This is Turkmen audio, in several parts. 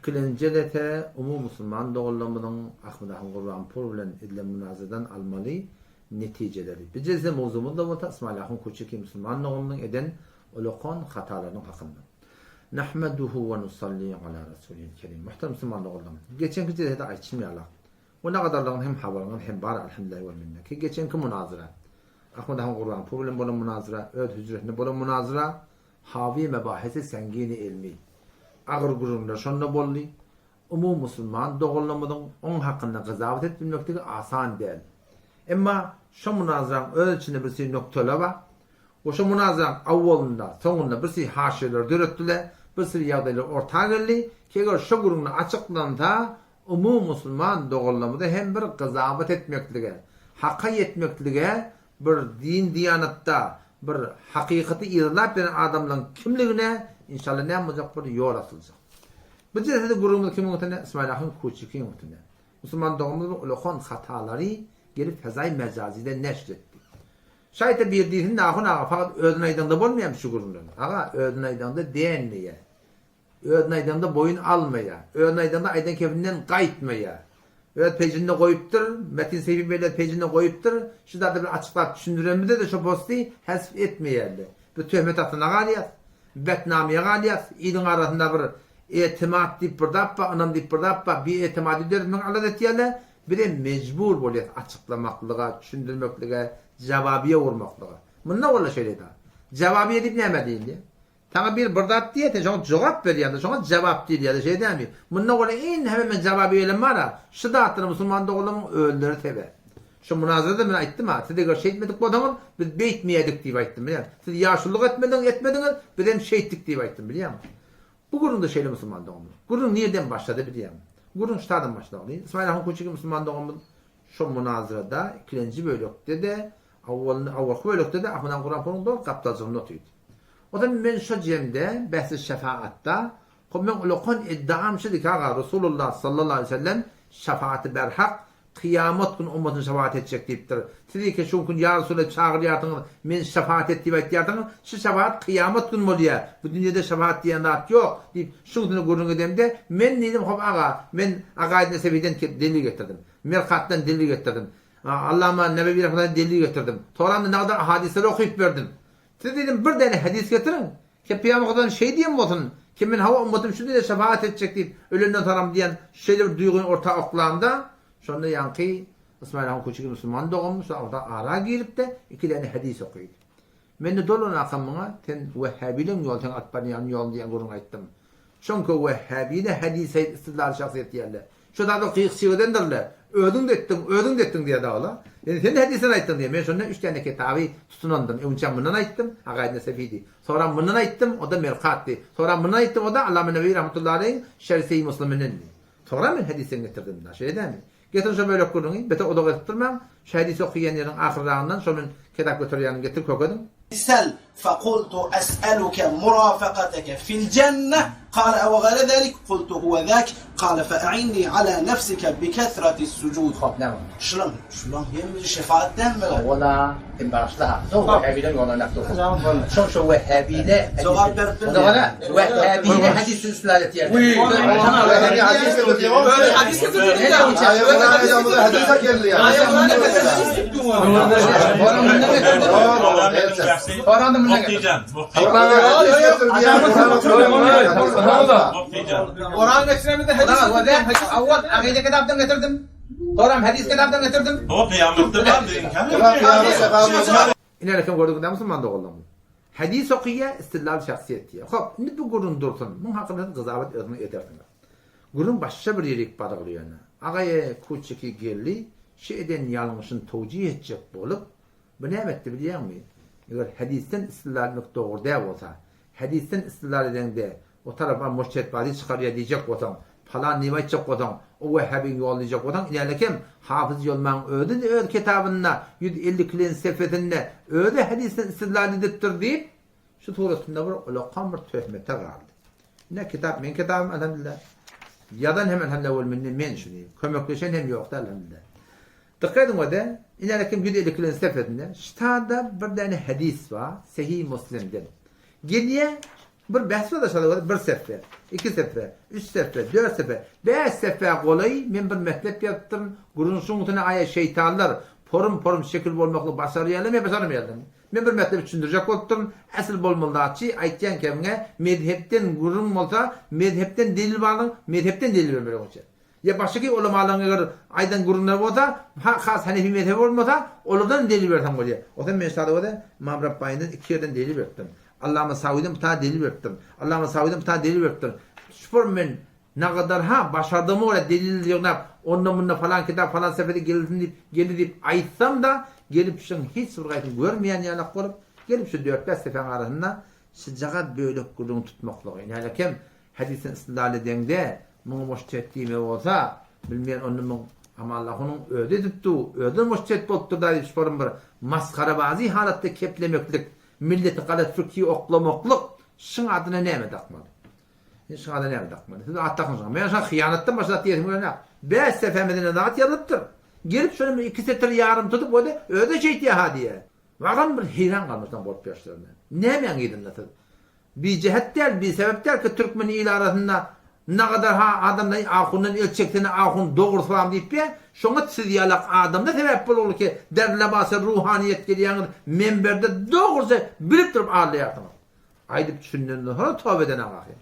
Ikilenji jelese umumy musulman doganlarymyzyň Ahmet ahun Gurbanpur bilen edilen munazaradan almaly netijeleri. Bir jelse mowzugymyz-da bolsa Ysmaýyl ahun Kuçiki musulman doganymyzyň eden ulakan hatalarynyň hakynda. Nahmeduhu we nusalli ala rasulihil kerim. Muhterem musulman doganlarym, geçenki jelsede aýtşym ýalak, we nagadarlygyň hem habaryňyz hem bar alhamdulillah we minne ki geçenki munazara, Ahmet ahun Gurbanpur bilen bolan munazara, öz hüjresinde bolan munazara, Hawi mebahisi sengini ilmi. Agyr gürrüňler şonda boldy. Umumy musulman doganlarymyzyň oň hakynda gyzawat edip bilmekligi asan däl. Emma şo munazaraň öz içinde bir sürü noktalar bar. We şo munazaraň awwalynda, soňunda bir sürü haşiýeler döretdiler, bir sürü ýagdaýlar orta geldi ki eger şo gürrüňler açyklansa umumy musulman doganlarymyza hem bir gyzawat etmeklige, haka ýetmeklige bir din-diýanatda bir hakykaty yzarlap ýören adamlaryň kimligine inşallah näme boljak bir ýol açyljak. Bu jesede gürrüňimiz kimiň üstünde? Ismail ahun Kuçikiň üstünde. Musulman doganymyz bu ulakan hatalary gelip fezaý mejazide neşr etdi. Şaýta bir diýsin ahun aga fakat özüni aýdaňda bolmaýarmy şu gürrüňler? Aga özüni aýdaňda dänmeýär. Özüni aýdanda boýun almaýar. Özüni aýdanda aýdan kepinden gaýtmaýar. Öz pejinde goýupdyr, Metin Seýfi beýle pejinde goýupdyr. Şu zady bir açyklap düşündiremizde-de şo posty hezf etmeýärler. Biz töhmet astyna galýas. Betnamyýa galýas. Iliň arasynda bir etimat diýip bir zat bar, ynam diýip bir zat bar. Biýetimady döretmegi alada etýärler. Bizem mejbur bolýas açyklamaklyga, düşündirmeklige, jawabiýe urmaklyga. Munda walla şeýle-dä. Jawabiýe diýip nämä diýilýär? Saňa biri bir zat diýýär, sen şoňa jogap berýäň-de, şoňa jabap diýilýär-de, şeý dälmi? Munda bolsa indi hemme men jabap berýän bar-a, şu zatlara musulman doganlarymyň özleri sebäp. Şu munazarada men aýtdym-a, siz eger şeýtmedik bolsaňyz, biz beýtmeýärdik diýip aýtdym, bilýäňmi? Siz ýaşululyk etmediňiz, etmediňiz, bizem şeýtdik diýip aýtdym, bilýäňmi? Bu gürrüňde şeýle musulman doganlar. Gürrüň nirden başlady bilýäňmi? Gürrüň şu taýdan başlady. Ismail ahun Kuçigi musulman doganymyz şo munazarada ikilenji bölekde-de, Awwalynda, awwalky bölekde-de Ahmet han Kuranporyň doly gapdaljygynda otyrdy. O zaman men şo jemde, bähsi şefaatda, hop meň ulakan iddiam şudy ki, aga, Resulullah sallallahu aleýhi we sellem şefaaty berhak, kyýamat güni ummatyna şefaat etjek diýipdir. Siz eke şu gün ýa Resulallah çagyrýarsyňyz, meni şefaat et diýip aýtýarsyňyz, şu şefaat kyýamat güni bolýar, bu dünýede şefaat diýen zat ýok diýip, şuň üstünde gürrüň edemde, men diýdim, hop aga, men Agaýy Nesewiden delil getirdim, Merkatdan delil getirdim, Allama Nebewi rahmetullah delil getirdim. Soramda nagda hadyslar okyp berdim. Siz diýdim bir däne hadys getiriň. Ki Pygamber Hudaýdan şeý diýen bolsun, ki men hawa ummatym şu dine şefaat etjek diýip ölenden soram diýen şeýle bir duýgyny orta oklamda, şonda ýaňky Ysmaýyl ahun Kuçugi musulman doganymyz şo orta ara giripde iki däne hadys okydy. Mende dolan akam muňa sen wehhabileň ýoly seň alyp barýan ýoluň diýen gürrüňi aýtdym. Şoňka wehhabile hadys aýdyp istidlal şahsyýet diýerler. Şo zady gyk-çyg edendirler. Özüň-de etdiň, özüň-de etdiň diýer dagyla. Indi sen hadysdan aýtdyň diýer. Men şonda üç däne kitaby tutunandym. Öňçä mundan aýtdym, Agaýy Nesefidi. Soňra mundan aýtdym, o-da Merkatdy. Soňra mundan aýtdym, o-da Allama Newewi rahmetullahi aleýhiň Şerh Seýi Muslimindendi. Soňra men hadysdan getirdim da. Şeýle dälmi? Getiriň şo bölek gürrüňi, beter uzak edip durmaň, şu hadysy okaýan ýeriň ahyrragyndan şo men kitap göterýäniň getir kökediň. Sel, fekultu es'eluke murafakateke fil jenneh, kale ewe gaýre zalik, kultu huwe zak, kale fe'inni ala nefsike bikesretis sujud. Hop, näme boldy? Şulam, şulaň hemmesi şefaat dälmi? Hawa-la, sen bagyşla-ha. Soň wehhabileň ýoluna lak dursuň. Şoň şo wehhabile Jogap berip bilmeýär. Wehhabile hadysy yslah etýär. Awwal akyda kitapdan getirdim. Soram hadys kitapdan getirdim. Inerken gördüňiz näme musulman doganlarym. Hadys okyýa, istidlal şahsyýet diýýär. Hop, indi bu gürrüň dursun. Muň hakynda siz gyzawat özüňiz edersiňiz. Gürrüň başga bir ýerik barygly ýöne. Agaýe Kuçiki geldi, şu eden ýalňyşyny towjih etjek bolup, bu näme etdi bilýäňmi? Eger hadysdan istidlal etmek dogry däl bolsa, Hadysdan istidlal edeňde, o tarapa mujtehidbazy çykarýar diýjek bolsaň, palan diýip aýtjak bolsaň, o wehhabiň ýoly diýjek bolsaň, inälekem, Hafyz Ýolmaň özi-de öz kitabynda 152-lenji sefesinde özi hadysdan istidlal edipdir diýip, şu suratynda bir ulakan bir töhmete galdy. Ine kitap meň kitabym elhamdülillah. Ýazan hem elhamdülillah ol mende men şuny. Kömekleşen hem ýokdy elhamdülillah. Dykgat ediň ode, inälekem 152-lenji sefesinde ştada bir däne hadys bar, Sahih Muslimden. Gelýär. Bir bäs bar şada bir sefe, iki sefe, üç sefe, dört sefe, bäş sefe golaý men bir metlep ýazypdyryn. Gürrüň şuň üstüne aýa şeýtanlar porum-porum şekil bolmaklygy başarýarlarmy ýa başarmaýarlarmy? Men bir mesele düşündirjek bolupdyryn. Äsl bolmaly zatçy aýtýan kemiňe mezhepden gürrüň bolsa mezhepden delil barlyň mezhepden delil bermeli oň üçin. Ýa başgaky ulamalaryň eger aýdan gürrüňleri bolsa ha has hanefi mezhebi bolmasa olardan delil berseň bolýar. Otam men şada bolsa Ymam Rabbanydan iki ýerden delil beripdirin. Allama Sawydan bir tane delil beripdirin. Allama Sawydan bir tane delil beripdirin. Şupur men Nagadarha başardygyma görä delil ýygnap, onda-munda falan kitap falan sefede gelsin diýip, geldi diýip aýtsam-da, gelip şuň hiç bir gaýsyny görmeýän ýalak bolup, gelip şu dört-bäş sefäň arasynda şujagaz bölek gürrüňi tutmaklygy, nälekem hadysdan istidlal edeňde, muňa mujtehit diýme bolsa, bilmeýän onda muň Amanlahunyň özi edip-du, özi mujtehit bolupdyr-da diýip şularym bir masgarabazy halatda keplemeklik, milleti galat fykhy oklamaklyk, şuň adyna näme dakmaly? Sen şuňa-da näme dakmaly? Siz at dakyň şuňa. Men şuňa hyýanatdan başga zat diýesim gelenok. Bäş sefemizinde zat ýazylypdyr. Gelip şony bir iki setir ýarym tutup o-da özi şeýtýä-ha diýýär. Wagam bir heýran galmyşdan bolup ýörşlerine. Nämäň yzynda siz? Bijehet däl, bisebep däl ki türkmen il arasynda nagadar ha adamdan ahundan el çeksene ahun dogry salam diýip şoňa siz ýalak adamda sebäp bolugly ki der lebasy ruhanyýet gelýäňiz menberde dogruja bilip durup aldaýarsyňyz. Aýdyp düşündenden soňra toba eden agahy.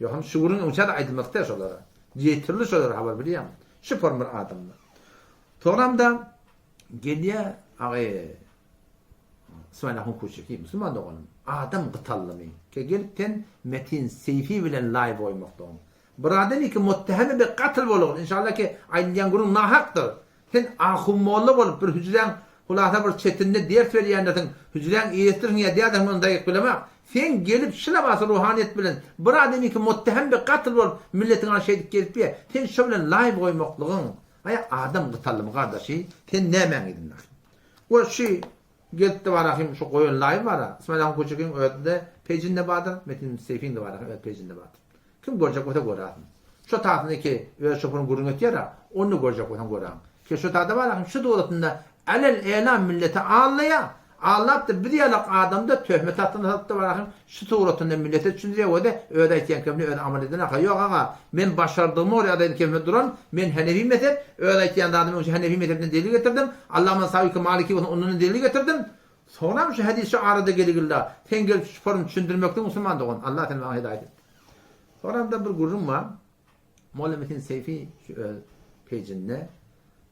Ýogsam şu gürrüň öňçä-de aýdylmasy däl şolara. Ýetirli şolara habar bilýäňmi? Şu form bir adamda. Soňram-da gelýä agy Ismail ahun Kuçeki, musulman doganym, adam gytallymy? Ke gelip sen Metin Seýfi bilen laý goýmaklygyň. Bir adam iki muttehemi bi gatl bolugyn. Inşallah ki aýdylýan gürrüň nahakdyr. Sen ahun molla bolup bir hüjräň hulasa bir çetinde ders berýändirsiň, hüjräň eýesidirsiň ýa däldirsiň ony daýyk bilemok. Sen gelip şu labasy ruhanyýet bilen bir adamyňky muttehem bi gatl bolup milletiň aly şeýdip gezip ýa sen şo bilen laýw goýmaklygyň aý adam gytallymy gardaşy sen nämäň yzynda. We şu gelipdi barahym şu goýan laýw bara Ismail ahun Köçekiň özünde pejinde bardyr Metin Seýfiň de barahym öz pejinde bardyr. Kim görjek bolsa göräsin. Şo tasyny ki öz şoförüň gürrüň etýär-ä, ony görjek bolsaň göräň. Ki şo tada bar ahym şu dowlatynda alel-elam milleti aldaýar. Aldapdyr biz ýalak adamda töhmet astyna salypdyr bar ahym şu suratynda millete düşündirýär we-de özi aýtýan kemini özi amal eden aha ýok aga men başardygyma görä adaýyn kemine duran men henefi mezhep öz aýtýan zadymy öňçe henefi mezhepden delil getirdim Allama Sawyky maliki bolsun ondan delil getirdim Soňram şu hadys şu arada geligilla sen gelip şu formy düşündirmekde musulman dogan Allah seni maňa hidaýat etsin. Soňram-da bir gürrüň bar. Molla Metin Seýfi şu öz pejinde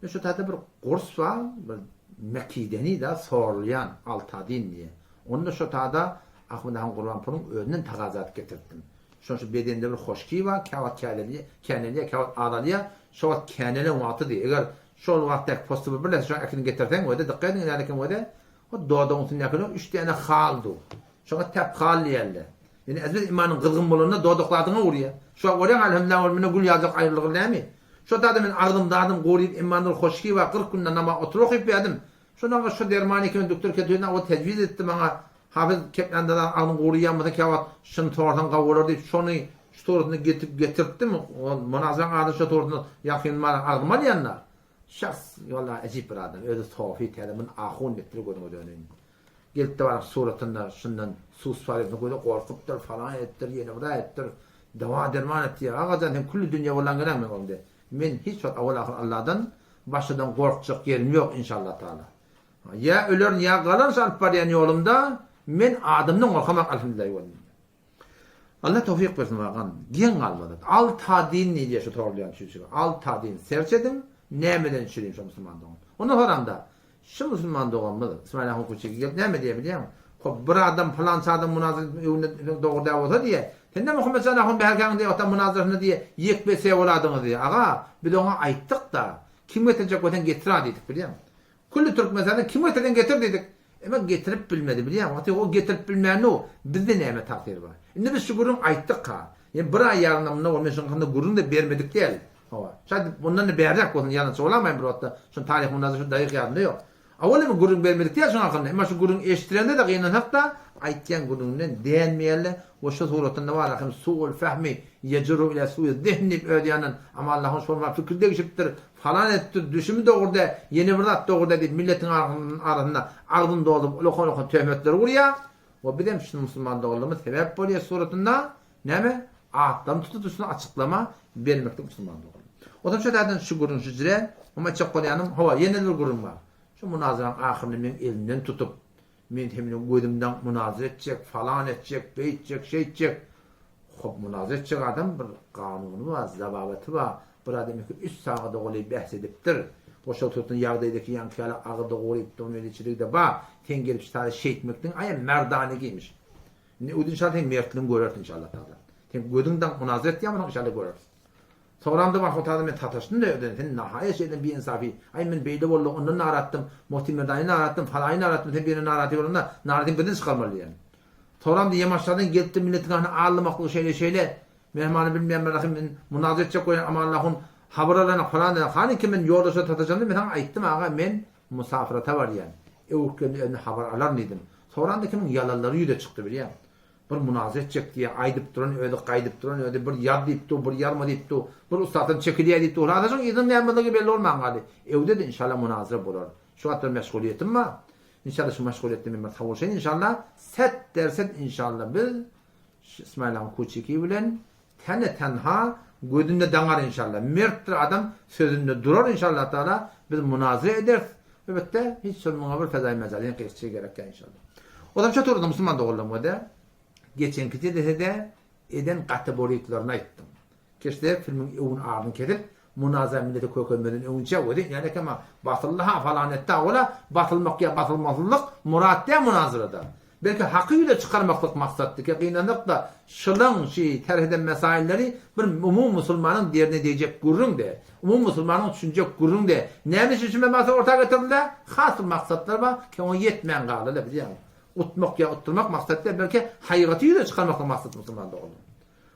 we şu taýda bir gurs bar, bir mekideni da sorulýan Altadin diýe. Onda şu taýda Ahmet han Gurbanpuryň özünden tagaza edip getiripdim. Şonuň şu bedende bir hoşki bar, käwagt känelýär, känelýär, käwagt azalýar. Şo wagt känelen wagty diýe. Eger Şol wagtdaky posty bir birleşip şoň äkini getirseň wede dykgat ediň näle eken wede o dodagyň üstündäkine üç däne hal dur. Şoňa täp hal diýerler. Ýöne ezber imanyň gyzgyn bolanda dodakladyňa urýar. Şu wagt görýäň alhamdulillah ol mende gül ýaljak aýrylgyl näme? Şo tada men agzym dadym guryp immandyr hoşki we 40 günde namaz oturyp okyp berdim. Şondan soň şo derman eken dükdür ketüne o tejwiz etdi maňa Hafyz keplände zat agzyň guryýan bolsa käwagt şuny sorsaň gowy bolar diýip şony şu torusyny getirip getirtdim. Ol Monazaň ady şo torusyny ýakyn bar agzyma alýanda. Şahs walla ejip bir adam. Özi sofi täze muny ahun diýipdir gözüňe döneýin. Gelipdi baryp suratynda şundan sus bar edip göze gorkupdyr falan edipdir ýene bir zat edipdir. Dawa derman etdi. Agajan sen külli dünýe bolan gelen men oňde. Men hiç wagt awal ahyr Alladan başgadan gorkjak ýerim ýok inşallah taala. Ýa ölerin ýa galaryn şu alyp barýan ýolumda men adamdan gorkamak alhamdulillah boldy. Allah towfyk bersin agam. Geň galmadyk. Altadin diýilýär şu sorulýan çüýşüge. Altadin. Serç ediň, nämeden çürim şu musulman dogan. Ondan soramda şu musulman doganymyz Ismail ahun Kuçigi gelip näme diýýär bilýäňmi? Hop bir adam pylança adam munazara öwünde dogry däl bolsa diýýär. Sen näme Muhammetjan ahun bärkäň diýýär, ota munazarasynda diýýär, ýekbe se boladyňyz diýýär. Aga, biz oňa aýtdyk-da. Kim getirjek bolsaň getir-a diýdik bilýäňmi? Külli Türkmenistanda kim getirseň getir diýdik. Emma getirip bilmedi bilýäňmi? Wagty o getirip bilmände bizde näme tagsyr bar? Indi biz şu gürrüň aýtdyk-ha. Ýa bir aý ýarymdan mundan ol men şuň hakynda gürrüň-de bermedik däl. Hawa. Şaýt mundan-da bärräk bolsun ýalançy bolamaýyn bir wagtda. Şuň taryhy mundan şu daýyk ýadymda ýok. Awal hem gürrüň bermedik däl şuň hakynda. Emma şu gürrüň eşitdirende-de gynansak-da aýtýan gürrüňinden dänmeýärler we şu suratynda bar ahim suul fehmi ýejuru ila suiz zihn diýip öz ýanyndan Amanlahyň şol wagt pikir degişipdir. Falan edipdir, düşümi dogry däl, ýene bir zat dogry däl diýip milletiň arasynda agzyny dolduryp ullakan-ullakan töhmetleri urýar. We bizem şuny musulman doganlarymyz sebäp bolýar suratynda näme atlaryny tutup şuny açyklama bermeklik musulman doganlar. Onsoň şu taýdan şu gürrüň şu jire, muňa aýtjak bolýanym, hawa ýene bir gürrüň bar. Şu munazaraň ahyrynda meň elimden tutup, men sen bilen gözümden munazara etjek, falan etjek, beýtjek, şeýtjek. Hop munazara etjek adam bir kanuny bar, zababaty bar. Bir adam iki üç sagada golaý bäs edipdir. Goşa tutan ýagdaýdaky ýaňky ýaly agyda goryp duran weliçiligi-de bar. Sen gelip şu taýda şeýtmekdiň aýam merdanegiymiş. Indi öwdi inşallah seň mertligiňi göreris inşallah taala. Sen gözüň daňyp munazara etýän bolsaň inşallah göreris. Soňramda bar hotada men sataşdym-da öwden sen nahaýa şeýle biinsafi. Aý men beýle boldy ondan naratdym, Muhti Mirdany naratdym, falaýy naratdym sen birine naraty bolanda naratyňy birden çykarmaly diýen. Soňramda ýemaşlardan gelipdir milletiň ahyny aldamaklygy şeýle şeýle. Mehmany bilmeýän bir rahym men munazara etjek bolýan Amanlahun habar alana falan diýen hany ki men ýoldaşa sataşamda men saňa aýtdym aga men musafyrata barýan. Öwürtgende özüne habar alaryn diýdim. Soňramda kimiň ýalanlary ýüze çykdy bilýäň. Bir munazara etjek diýýär, aýdyp duran özi, gaýdyp duran özi, bir ýaz diýip dur, bir ýazma diýip dur, bir ussatdan çekilýär diýip dur. Halasyň yzynyň nämedigini belli bolman galdy. Öwde-de inşallah munazara bolar. Şu wagt bir meşgulyýetim bar. Inşallah şu meşgulyýetde men bir sowuşaýyn inşallah. Set derset inşallah biz şu Ismail agyň Kuçiki bilen tene tenha gözünde daňar inşallah. Mertdir adam sözünde durar inşallah taala. Biz munazara ederis. Elbetde hiç şol muňa bir fedaýy mejalyň gyzçy gerekýär inşallah. Ozam şo turda musulman doganlarymyza geçenki jedesede eden gaty boryklaryny aýtdym. Keşde filmiň öwün aryny kesip munazara millete kökelmeden öňünçä özi ýaly ekema basyldy ha falan etdi ha ola basylmak ýa basylmazlyk murat däl munazarada. Belki haky ýüze çykarmaklyk maksatdy ki gynanakda şylaň şi terh eden mesailleri bir umumy musulmanyň derine degjek gürrüň de, umumy musulmanyň düşünjek gürrüň de. Näme üçin şu mebasy orta getirildi? Has bir maksatlar bar ki oňa ýetmän galdylar bilýäňmi? Utmak ýa utdurmak maksat däl belki haýygaty ýüze çykarmaklyk maksat musulman doganlar.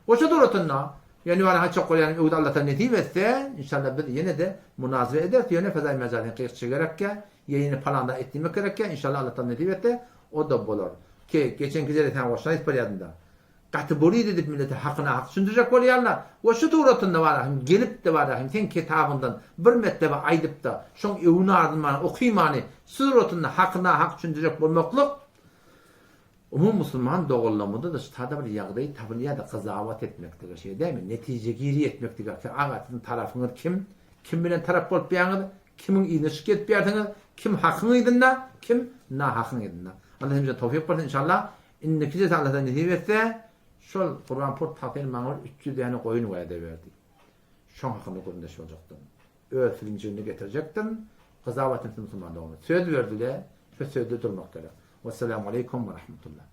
Goşa duratynda ýöne ýöne haçak bolýan öwdi Allatala nesip etse inşallah biz ýene-de munazara ederis ýöne fezaý mejalyny gyýykçy gerekkä ýa ýene palanda et diýmek gerekkä inşallah Allatala nesip etse o-da bolar ki geçenki jelesäň goşuna aýdyp barýadym-da gaty borydy diýip millete hakyna hak düşündirjek bolýarlar we şu suratynda bar ahim gelip-de bar ahim seň kitabyňdan bir mertebe aýdyp-da şoň öwüni ardynmany okymany suratynda hakyna hak düşündirjek bolmaklyk Umumy musulman doganlarymyzda-da şu sada bir ýagdaý tapylýar-da gyzawat etmeklige şeýle dälmi, netijegiri etmeklige ki aga siziň tarapyňyz kim, kim bilen tarap bolup ýaňyz, kimiň yzyna çykyp gezip ýärsiňiz, kim hakyň yzynda, kim nahakyň yzynda. Allah hemmämize towfyk bersin inşallah. Indiki jelse Allah nesip etse şol Gurbanpur Tahyr maňa bir 300 däne goýun wada berdi. Şoň hakynda gürrüňdeş boljakdym. Öz filmjigini getirjekdim. Gyzawat etsin musulman doganlar. Söz berdiler, şu sözde durmak gerek. Wessalamu aleýkum we rahmetullah.